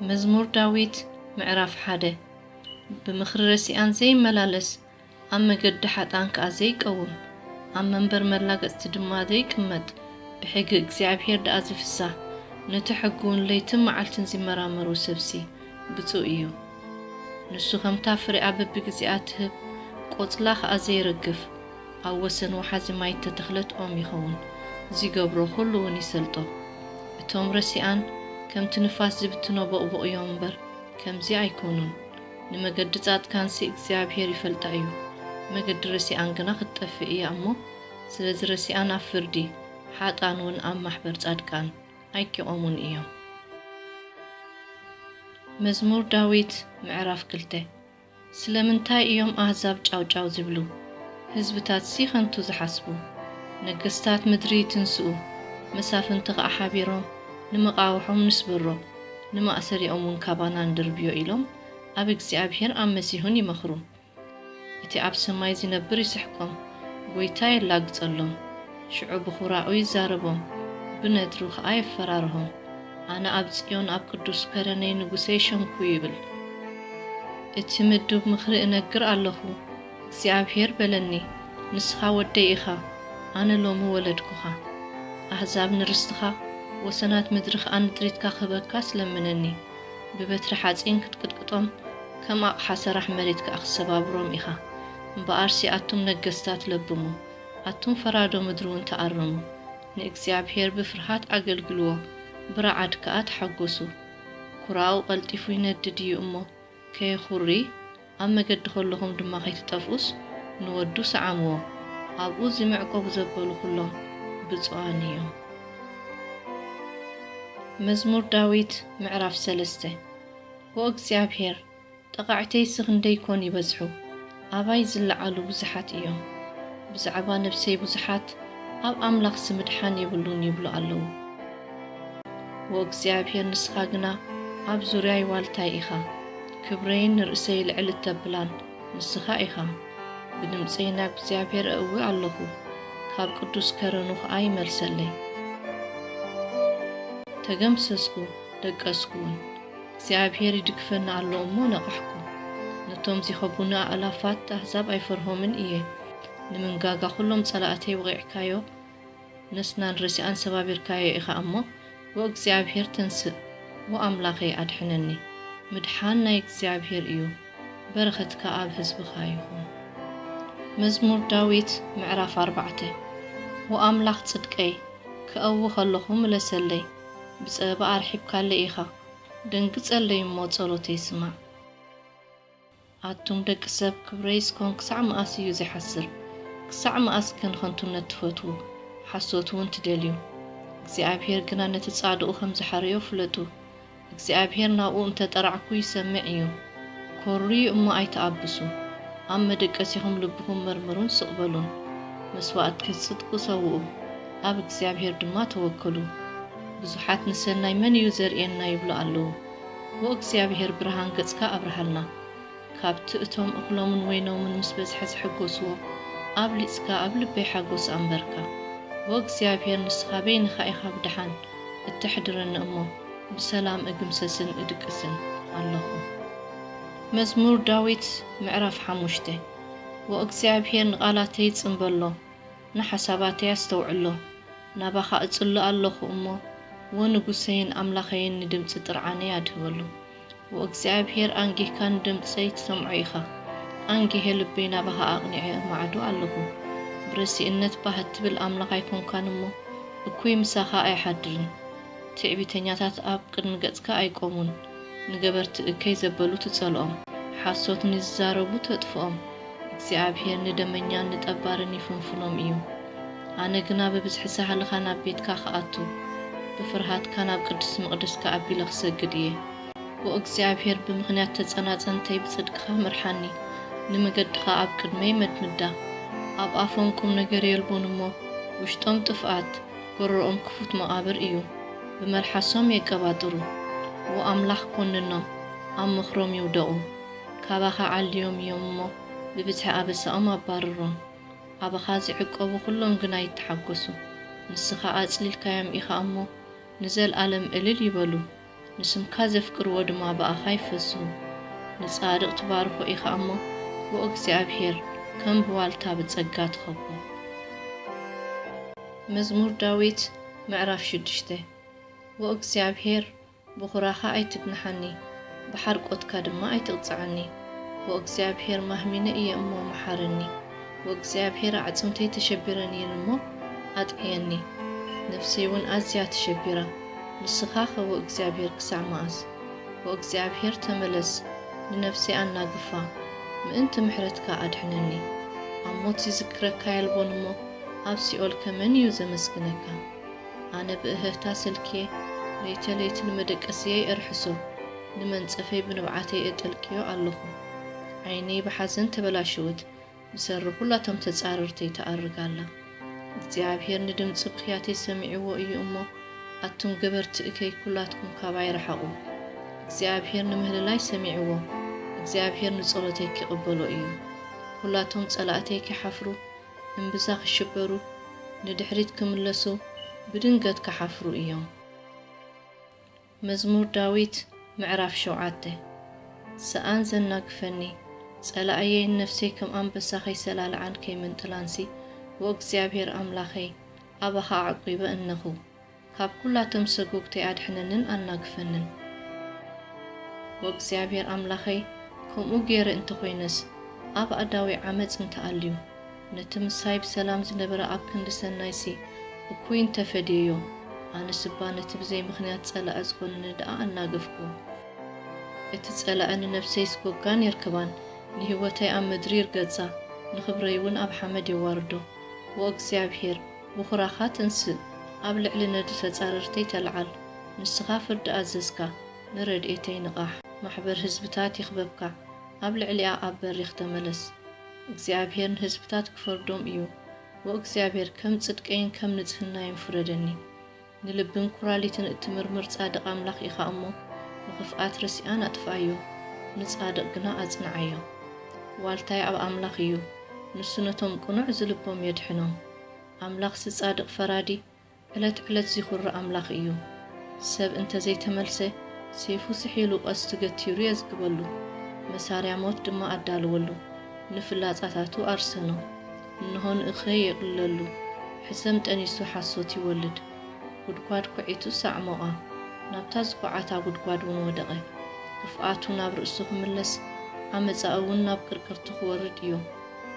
መዝሙር ዳዊት ምዕራፍ ሓደ። ብምኽሪ ረሲኣን ዘይመላለስ፣ ኣብ መገዲ ሓጥኣን ከኣ ዘይቀውም፣ ኣብ መንበር መላገጽቲ ድማ ዘይቅመጥ፣ ብሕጊ እግዚኣብሔር ደኣ ዝፍሳህ፣ ነቲ ሕጉውን ለይትን መዓልትን ዚመራመሩ ሰብሲ ብጹእ እዩ። ንሱ ኸምታ ፍሬኣ በብግዜኣ ትህብ፣ ቆጽላ ኸኣ ዘይረግፍ፣ ኣብ ወሰን ወሓዚ ማይ እተተኽለት ኦም ይኸውን። ዚገብሮ ኹሉ እውን ይሰልጦ። እቶም ረሲኣን ከምቲ ንፋስ ዝብትኖ ቦቕቦቕ እዮም እምበር፣ ከምዚ ኣይኮኑን። ንመገዲ ጻድቃንሲ እግዚኣብሔር ይፈልጣ እዩ፣ መገዲ ረሲኣን ግና ክትጠፍእ እያ እሞ፣ ስለዚ ረሲኣን ኣብ ፍርዲ፣ ሓጥኣን እውን ኣብ ማሕበር ጻድቃን ኣይኪቖሙን እዮም። መዝሙር ዳዊት ምዕራፍ ክልተ። ስለምንታይ እዮም ኣህዛብ ጫውጫው ዝብሉ? ህዝብታትሲ ኸንቱ ዝሓስቡ? ነገስታት ምድሪ ይትንስኡ፣ መሳፍንቲ ኸኣ ሓቢሮም፣ ንምቓውሖም ንስበሮ፣ ንማእሰሪኦም እውን ካባና ንድርብዮ ኢሎም ኣብ እግዚኣብሔር ኣብ መሲሑን ይመኽሩ። እቲ ኣብ ሰማይ ዚነብር ይስሕቆም፣ ጐይታ የላግጸሎም። ሽዑ ብኹራኡ ይዛረቦም፣ ብነድሩ ኸኣ የፈራርሆም። ኣነ ኣብ ጽዮን ኣብ ቅዱስ ከረነይ ንጉሰይ ሸምኩ ይብል። እቲ ምዱብ ምኽሪ እነግር ኣለኹ፣ እግዚኣብሔር በለኒ፣ ንስኻ ወደይ ኢኻ፣ ኣነ ሎሚ ወለድኩኻ። ኣህዛብ ንርስትኻ፣ ወሰናት ምድሪ ኸኣ ንጥሪትካ ክህበካ ስለምነኒ። ብበትሪ ሓጺን ክትቅጥቅጦም፣ ከም ኣቕሓ ሰራሕ መሬት ከኣ ክሰባብሮም ኢኻ። እምበኣርሲ ኣቱም ነገስታት ለብሙ፣ ኣቱም ፈራዶ ምድሪ እውን ተኣረሙ። ንእግዚኣብሔር ብፍርሃት ኣገልግልዎ፣ ብረዓድ ከኣ ተሓጎሱ። ኩራኡ ቀልጢፉ ይነድድ እዩ እሞ፣ ከየኹሪ፣ ኣብ መገዲ ከለኹም ድማ ከይትጠፍኡስ፣ ንወዱ ሰዓምዎ። ኣብኡ ዝምዕቆቡ ዘበሉ ኩሎም ብፁዓን እዮም። መዝሙር ዳዊት ምዕራፍ ሰለስተ። ኦ እግዚኣብሔር፣ ጠቓዕተይሲ ክንደይ ኮን ይበዝሑ፣ ኣባይ ዝለዓሉ ብዙሓት እዮም። ብዛዕባ ነፍሰይ ብዙሓት፣ ኣብ ኣምላኽሲ ምድሓን የብሉን ይብሉ ኣለዉ። ኦ እግዚኣብሔር፣ ንስኻ ግና ኣብ ዙርያይ ዋልታይ ኢኻ፣ ክብረይን ንርእሰይ ልዕል እተብላን ንስኻ ኢኻ። ብድምፀይ ናብ እግዚኣብሔር እእዊ ኣለኹ፣ ካብ ቅዱስ ከረኑ ኸኣ ይመልሰለይ። ተገምሰስኩ፣ ደቀስኩ እውን። እግዚኣብሔር ይድግፈኒ ኣሎ እሞ ነቓሕኩ። ነቶም ዚኸቡኒ ኣእላፋት ኣህዛብ ኣይፈርሆምን እየ። ንምንጋጋ ኹሎም ጸላእተይ ወቒዕካዮ፣ ነስናን ረሲኣን ሰባቢርካዮ ኢኻ እሞ፣ ዎ እግዚኣብሔር ተንስእ፣ ዎ ኣምላኸይ ኣድሕነኒ። ምድሓን ናይ እግዚኣብሔር እዩ፣ በረኸትካ ኣብ ህዝብኻ ይኹን። መዝሙር ዳዊት ምዕራፍ ኣርባዕተ። ዎ ኣምላኽ ጽድቀይ፣ ክእዊ ኸለኹ ምለሰለይ፣ ብጸበባ ኣርሒብካለይ ኢኻ። ደንግጸለይ እሞ ጸሎተይ ስማዕ። ኣቱም ደቂ ሰብ፣ ክብረይስ ኮን ክሳዕ መኣስ እዩ ዚሓስር? ክሳዕ መኣስ ከ ንኸንቱነት ትፈትዉ፣ ሓሶት እውን ትደልዩ? እግዚኣብሔር ግና ነቲ ጻድቑ ከም ዝሓረዮ ፍለጡ። እግዚኣብሔር ናብኡ እንተ ጠራዕኩ ይሰምዕ እዩ። ኮርዩ እሞ ኣይትኣብሱ። ኣብ መደቀሲኹም ልብኹም መርምሩን ስቕ በሉን። መስዋእቲ ጽድቂ ሰውኡ፣ ኣብ እግዚኣብሔር ድማ ተወከሉ። ብዙሓት ንሰናይ መን እዩ ዘርእየና ይብሉ ኣለዉ። ዎ እግዚኣብሔር ብርሃን ገጽካ ኣብርሃልና። ካብቲ እቶም እኽሎምን ወይኖምን ምስ በዝሐ ዝሕጎስዎ ኣብሊጽካ ኣብ ልበይ ሓጎስ ኣንበርካ። ዎ እግዚኣብሔር ንስኻ በይንኻ ኢኻ ብደሓን እተሕድረኒ እሞ ብሰላም እግምሰስን እድቅስን ኣለኹ። መዝሙር ዳዊት ምዕራፍ ሓሙሽተ። ዎ እግዚኣብሔር ንቓላተይ ጽምበሎ፣ ንሓሳባተይ ኣስተውዕሎ። ናባኻ እጽሊ ኣለኹ እሞ፣ ዎ ንጉሰይን ኣምላኸይን ንድምጺ ጥርዓነይ ኣድህበሉ። ዎ እግዚኣብሔር ኣንጊህካ ንድምጸይ ትሰምዖ ኢኻ። ኣንጊሄ ልበይ ናባኻ ኣቕኒዐ እማዕዶ ኣለኹ። ብረሲእነት ባህ እትብል ኣምላኽ ኣይኮንካን እሞ፣ እኩይ ምሳኻ ኣይሓድርን። ትዕቢተኛታት ኣብ ቅድሚ ገጽካ ኣይቆሙን። ንገበርቲ እከይ ዘበሉ ትጸልኦም፣ ሓሶት ንዝዛረቡ ተጥፍኦም። እግዚኣብሔር ንደመኛን ንጠባርን ይፍንፍኖም እዩ። ኣነ ግና ብብዝሒ ሳህልኻ ናብ ቤትካ ክኣቱ፣ ብፍርሃትካ ናብ ቅዱስ መቕደስካ ኣቢለ ክሰግድ እየ። ኦ እግዚኣብሔር፣ ብምኽንያት ተጸናጸንተይ ብጽድቅኻ ምርሓኒ፣ ንመገድኻ ኣብ ቅድመይ መድምዳ። ኣብ ኣፎም ቁም ነገር የልቦን እሞ፣ ውሽጦም ጥፍኣት፣ ጎረሮኦም ክፉት መቓብር እዩ። ብመልሓሶም የቀባጥሩ። ዎ ኣምላኽ ኮንኖም፣ ኣብ ምኽሮም ይውደቑ። ካባኻ ዓልዮም እዮም እሞ፣ ብብዝሒ ኣበሳኦም ኣባርሮም። ኣባኻ ዝዕቀቡ ኩሎም ግና ይተሓጎሱ። ንስኻ ኣጽሊልካዮም ኢኻ እሞ፣ ንዘልኣለም እልል ይበሉ። ንስምካ ዘፍቅርዎ ድማ ብኣኻ ይፈስሁ። ንጻድቕ ትባርኾ ኢኻ እሞ፣ ወእግዚኣብሄር ከም ብዋልታ ብጸጋ ትኸቦ። መዝሙር ዳዊት ምዕራፍ ሽዱሽተ። ወእግዚኣብሄር፣ ብኹራኻ ኣይትግንሓኒ፣ ብሓርቆትካ ድማ ኣይትቕጽዓኒ። ወእግዚኣብሄር፣ ማህሚነ እየ እሞ፣ መሓረኒ። ወእግዚኣብሄር፣ ኣዕጽምተይ ተሸቢረን እየን እሞ፣ ኣጥዕየኒ። ነፍሰይ እውን ኣዝያ ተሸቢራ፣ ንስኻኸ ወእግዚኣብሄር ክሳዕ መኣስ? ወእግዚኣብሄር፣ ተመለስ፣ ንነፍሰይ ኣናግፋ፣ ምእንቲ ምሕረትካ ኣድሕነኒ። ኣብ ሞት ዝዝክረካ የልቦን እሞ፣ ኣብ ሲኦል ከመን እዩ ዘመስግነካ? ኣነ ብእህህታ ሰልክየ፣ ለይተ ለይቲ ንመደቀስየይ እርሕሶ፣ ንመንጸፈይ ብንብዓተይ እጠልቅዮ ኣለኹ። ዓይነይ ብሓዘን ተበላሸወት፣ ብሰሪ ኩላቶም ተጻረርተይ ትኣርግ ኣላ። እግዚኣብሄር ንድምጺ ብኽያተይ ሰሚዕዎ እዩ እሞ፣ ኣቱም ገበርቲ እከይ ኩላትኩም ካባይ ርሓቑ። እግዚኣብሄር ንምህልላይ ሰሚዕዎ፣ እግዚኣብሄር ንጸሎተይ ኪቕበሎ እዩ። ኩላቶም ጸላእተይ ኪሓፍሩ፣ እምብዛ ክሽበሩ፣ ንድሕሪት ክምለሱ፣ ብድንገት ክሓፍሩ እዮም። መዝሙር ዳዊት ምዕራፍ ሸውዓተ። ሰኣን ዘናግፈኒ፣ ጸላእየይ ንነፍሰይ ከም ኣንበሳ ከይሰላልዓን ከይምንጥላንሲ፣ ወእግዚኣብሔር ኣምላኸይ፣ ኣባኻ ኣዕቂበ እነኹ፣ ካብ ኩላቶም ሰጎግተይ ኣድሕነንን ኣናግፈንን። ወእግዚኣብሔር ኣምላኸይ፣ ከምኡ ገይረ እንተ ኾይነስ፣ ኣብ ኣእዳወይ ዓመጽ እንተ ኣልዩ፣ ነቲ ምሳይ ብሰላም ዝነበረ ኣብ ክንዲ ሰናይሲ እኩይ እንተ ፈድየዮ፣ ኣነስ እባ ነቲ ብዘይ ምኽንያት ጸላኢ ዝኾነኒ ደኣ ኣናገፍኩ። እቲ ጸላኢ ንነፍሰይ ስጎጋን የርክባን፣ ንህይወተይ ኣብ ምድሪ ይርገጻ፣ ንኽብረይ እውን ኣብ ሓመድ የዋርዶ። ወእግዚኣብሔር፣ ብኹራኻ ተንስእ፣ ኣብ ልዕሊ ነዲ ተጻረርተይ ተልዓል። ንስኻ ፍርዲ ኣዘዝካ፣ ንረድኤተይ ንቓሕ። ማሕበር ህዝብታት ይኽበብካ፣ ኣብ ልዕሊኣ ኣብ በሪኽ ተመለስ። እግዚኣብሄር ንህዝብታት ክፈርዶም እዩ። ወእግዚኣብሄር ከም ጽድቀይን ከም ንጽህናይን ፍረደኒ። ንልብን ኩራሊትን እትምርምር ጻድቕ ኣምላኽ ኢኻ እሞ፣ ንኽፍኣት ረሲኣን ኣጥፍኣዮ፣ ንጻድቕ ግና ኣጽንዓዮ። ዋልታይ ኣብ ኣምላኽ እዩ፣ ንሱ ነቶም ቅኑዕ ዝልቦም የድሕኖም። ኣምላኽሲ ጻድቕ ፈራዲ፣ ዕለት ዕለት ዚኹሪ ኣምላኽ እዩ። ሰብ እንተ ዘይተመልሰ፣ ሴፉ ስሒሉ ቐስቱ ገቲሩ የዝግበሉ፣ መሳርያ ሞት ድማ ኣዳለወሉ። ንፍላጻታቱ ኣርሰኖ፣ እንሆ ንእኸይ የቕልለሉ። ሕሰም ጠኒሱ ሓሶት ይወልድ፣ ጉድጓድ ኲዒቱስ ኣዕሞቓ፣ ናብታ ዝኹዓታ ጉድጓድ እውን ወደቐ። ክፍኣቱ ናብ ርእሱ ክምለስ፣ ዓመጻኡ እውን ናብ ቅርቅርቱ ክወርድ እዩ።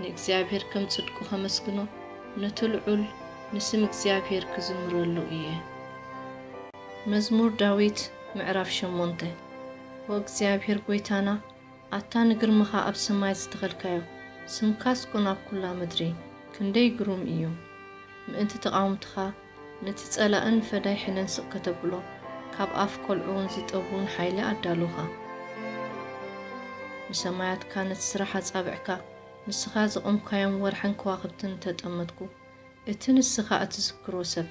ንእግዚኣብሔር ከም ጽድቁ ከመስግኖ፣ ነቲ ልዑል ንስም እግዚኣብሔር ክዝምረሉ እየ። መዝሙር ዳዊት ምዕራፍ ሸሞንተ። ወእግዚኣብሔር ጐይታና፣ ኣታ ንግርምኻ ኣብ ሰማይ ዝተኸልካዮ፣ ስምካስ ኮን ኣብ ኵላ ምድሪ፣ ክንደይ ግሩም እዩ! ምእንቲ ተቓውምትኻ፣ ነቲ ጸላእን ፈዳይ ሕነን ስቕ ከተብሎ፣ ካብ ኣፍ ቈልዑ እውን ዚጠቡ ንሓይሊ ኣዳሉኻ። ንሰማያትካ ነቲ ስራሕ ኣጻብዕካ፣ ንስኻ ዘቖምካዮም ወርሕን ከዋኽብትን እንተ ጠመትኩ፣ እቲ ንስኻ እትዝክሮ ሰብ፣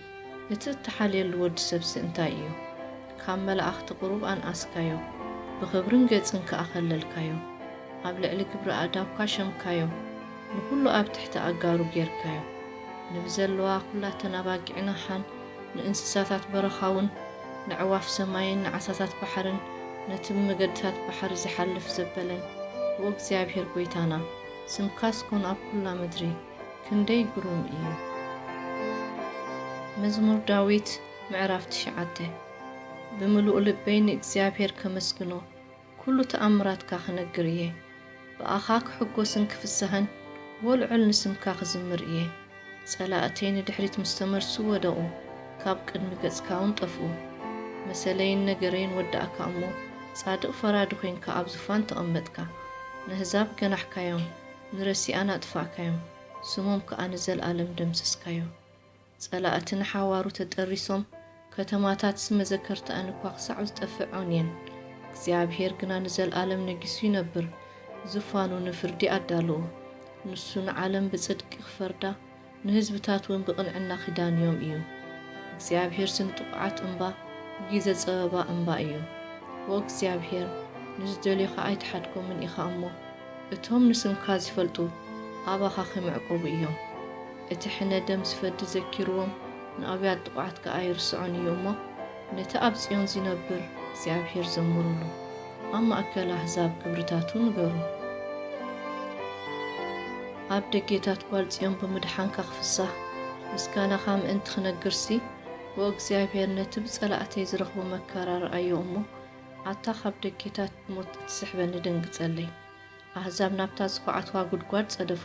እቲ እትሓልየሉ ወዲ ሰብሲ እንታይ እዩ? ካብ መላእኽቲ ቁሩብ ኣንኣስካዮ፣ ብኽብርን ገጽን ከኣ ኸለልካዮ። ኣብ ልዕሊ ግብሪ ኣእዳውካ ሸምካዮ፣ ንኹሉ ኣብ ትሕቲ ኣእጋሩ ጌርካዮ። ንብዘለዋ ኹላተን ኣባጊዕን ኣሓን፣ ንእንስሳታት በረኻ እውን፣ ነዕዋፍ ሰማይን ንዓሳታት ባሕርን፣ ነቲ ብመገድታት ባሕሪ ዚሓልፍ ዘበለን፣ ብእግዚኣብሔር ጐይታና፣ ስምካስ ኮን ኣብ ኵላ ምድሪ፣ ክንደይ ግሩም እዩ። መዝሙር ዳዊት ምዕራፍ ትሽዓተ። ብምሉእ ልበይ ንእግዚኣብሔር ከመስግኖ፣ ኩሉ ተኣምራትካ ክነግር እየ። ብኣኻ ክሕጎስን ክፍስሃን፣ ወልዑል ንስምካ ክዝምር እየ። ጸላእተይ ንድሕሪት ምስ ተመልሱ ወደቑ፣ ካብ ቅድሚ ገጽካ እውን ጠፍኡ። መሰለይን ነገረይን ወዳእካ እሞ፣ ጻድቕ ፈራዲ ኾይንካ ኣብ ዙፋን ተቐመጥካ። ነህዛብ ገናሕካዮም፣ ንረሲኣን ኣጥፋእካዮም፣ ስሞም ከኣ ንዘለኣለም ደምሰስካዮ። ጸላእቲ ንሓዋሩ ተጠሪሶም፣ ከተማታትሲ መዘከርተኣን እኳ ክሳዕ ዝጠፍእ ዖንየን። እግዚኣብሄር ግና ንዘለኣለም ነጊሱ ይነብር፣ ዙፋኑ ንፍርዲ ኣዳለዎ። ንሱ ንዓለም ብጽድቂ ክፈርዳ፣ ንህዝብታት እውን ብቕንዕና ኪዳንዮም እዩ። እግዚኣብሄርሲ ንጥቑዓት እምባ፣ ግዜ ጸበባ እምባ እዩ። ወእግዚኣብሄር፣ ንዝደልዩኻ ኣይትሓድጎምን ኢኻ እሞ፣ እቶም ንስምካ ዚፈልጡ ኣባኻ ኺምዕቆቡ እዮም። እቲ ሕነ ደም ዝፈዲ ዘኪርዎም፣ ንኣብያት ጥቑዓት ከኣ ኣይርስዖን እዩ እሞ፣ ነቲ ኣብ ጽዮን ዚነብር እግዚኣብሔር ዘምሩሉ። ኣብ ማእከል ኣህዛብ ግብርታቱ ንገሩ። ኣብ ደጌታት ጓል ጽዮን ብምድሓንካ ክፍሳህ፣ ምስጋናኻ ምእንቲ ክነግርሲ፣ ወእግዚኣብሔር ነቲ ብጸላእተይ ዝረኽቦ መከራ ረኣዮ እሞ፣ ኣታ ካብ ደጌታት ሞት እትስሕበኒ ደንግጸለይ። ኣህዛብ ናብታ ዝኳዓትዋ ጉድጓድ ጸደፉ፣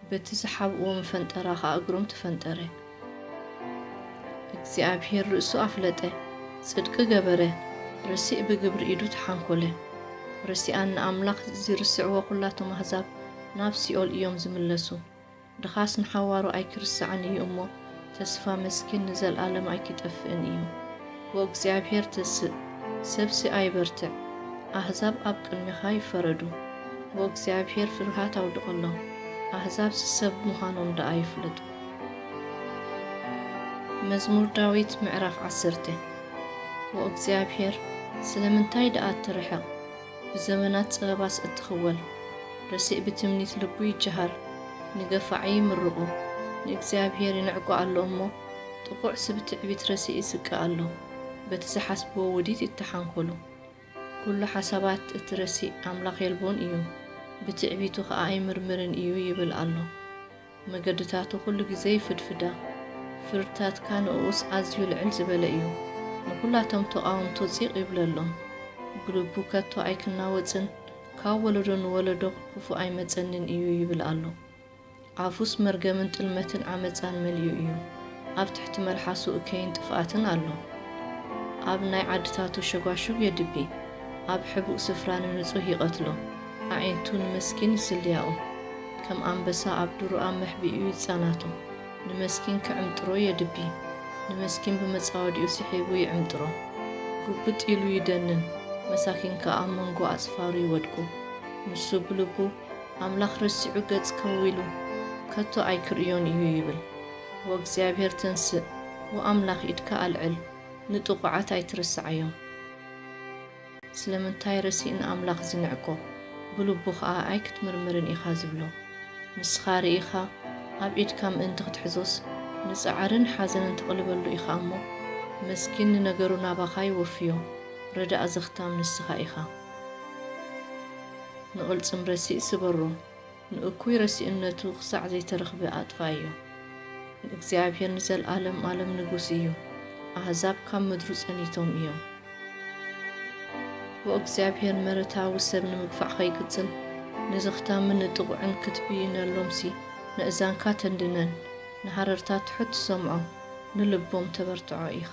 በቲ ዝሓብእዎ መፈንጠራ ኸኣ እግሮም ተፈንጠረ። እግዚኣብሔር ርእሱ ኣፍለጠ፣ ጽድቂ ገበረ፣ ረሲእ ብግብሪ ኢዱ ተሓንኮለ። ረሲኣን ንኣምላኽ ዚርስዕዎ ኹላቶም ኣህዛብ ናብ ሲኦል እዮም ዝምለሱ። ድኻስ ንሓዋሩ ኣይክርስዓን እዩ እሞ፣ ተስፋ መስኪን ንዘልኣለም ኣይኪጠፍእን እዩ። ወእግዚኣብሔር ተስእ፣ ሰብሲ ኣይበርትዕ፣ ኣህዛብ ኣብ ቅድሜኻ ይፈረዱ። ወእግዚኣብሔር ፍርሃት ኣውድቐሎም፣ ኣህዛብሲ ሰብ ምዃኖም ደኣ ይፍለጡ። መዝሙር ዳዊት ምዕራፍ ዓሰርተ። ወእግዚኣብሔር ስለምንታይ ደኣ ትርሕቕ? ብዘመናት ጸበባስ እትኽወል። ረሲእ ብትምኒት ልቡ ይጀሃር፣ ንገፋዒ ይምርቑ፣ ንእግዚኣብሔር ይንዕቆ ኣሎ እሞ፣ ጥቑዕሲ ብትዕቢት ረሲእ ይስቀ ኣሎ፣ በቲ ዝሓስብዎ ውዲት ይተሓንኮሉ። ኩሉ ሓሳባት እቲ ረሲእ ኣምላኽ የልቦን እዩ፣ ብትዕቢቱ ኸኣ ኣይምርምርን እዩ ይብል ኣሎ። መገድታቱ ኩሉ ግዜ ይፍድፍዳ፣ ፍርድታትካ ንእኡስ ኣዝዩ ልዕል ዝበለ እዩ። ንኹላቶም ተቓወምቱ ጺቕ ይብለሎም። ብልቡ ከቶ ኣይክናወጽን፣ ካብ ወለዶ ንወለዶ ክፉእ ኣይመጸንን እዩ ይብል ኣሎ። ኣፉስ መርገምን ጥልመትን ዓመጻን መሊኡ እዩ። ኣብ ትሕቲ መልሓሱ እከይን ጥፍኣትን ኣሎ። ኣብ ናይ ዓድታቱ ሸጓሹግ የድቢ፣ ኣብ ሕቡእ ስፍራ ንንጹህ ይቐትሎ፣ ኣዒንቱ ንመስኪን ይስልያኦ። ከም ኣንበሳ ኣብ ድሩኣ መሕቢኡ ይጻናቶ፣ ንመስኪን ክዕምጥሮ የድቢ፣ ንመስኪን ብመጻወዲኡ ስሒቡ ይዕምጥሮ። ጉብጥ ኢሉ ይደንን፣ መሳኪን ከኣ ኣብ መንጎ ኣጽፋሩ ይወድቁ። ንሱ ብልቡ፣ ኣምላኽ ረሲዑ ገጽ ከዊሉ፣ ከቶ ኣይክርእዮን እዩ ይብል። ወእግዚኣብሔር ተንስእ፣ ወኣምላኽ ኢድካ ኣልዕል፣ ንጥቑዓት ኣይትርስዓዮም። ስለምንታይ ረሲእ ንኣምላኽ ዝንዕቆ፣ ብልቡ ኸኣ ኣይክትምርምርን ኢኻ ዝብሎ? ንስኻ ርኢኻ ኣብ ኢድካ ምእንቲ ክትሕዞስ፣ ንጻዕርን ሓዘንን ተቕልበሉ ኢኻ እሞ፣ መስኪን ንነገሩ ናባኻ ይወፍዮ፣ ረዳእ ዘኽታም ንስኻ ኢኻ። ንቕልጽም ረሲእ ስበሮ፣ ንእኩይ ረሲእነቱ ክሳዕ ዘይተረኽበ ኣጥፍኣዮ። ንእግዚኣብሔር ንዘለኣለም ኣለም ንጉስ እዩ፣ ኣህዛብ ካብ ምድሩ ጸኒቶም እዮም። ወእግዚኣብሔር መረታዊ ሰብ ንምግፋዕ ኸይቅጽል፣ ንዘኽታምን ንጥቑዕን ክትብይነሎምሲ፣ ነእዛንካ ተንድነን፣ ንሃረርታ ትሑት ትሰምዖ፣ ንልቦም ተበርትዖ ኢኻ።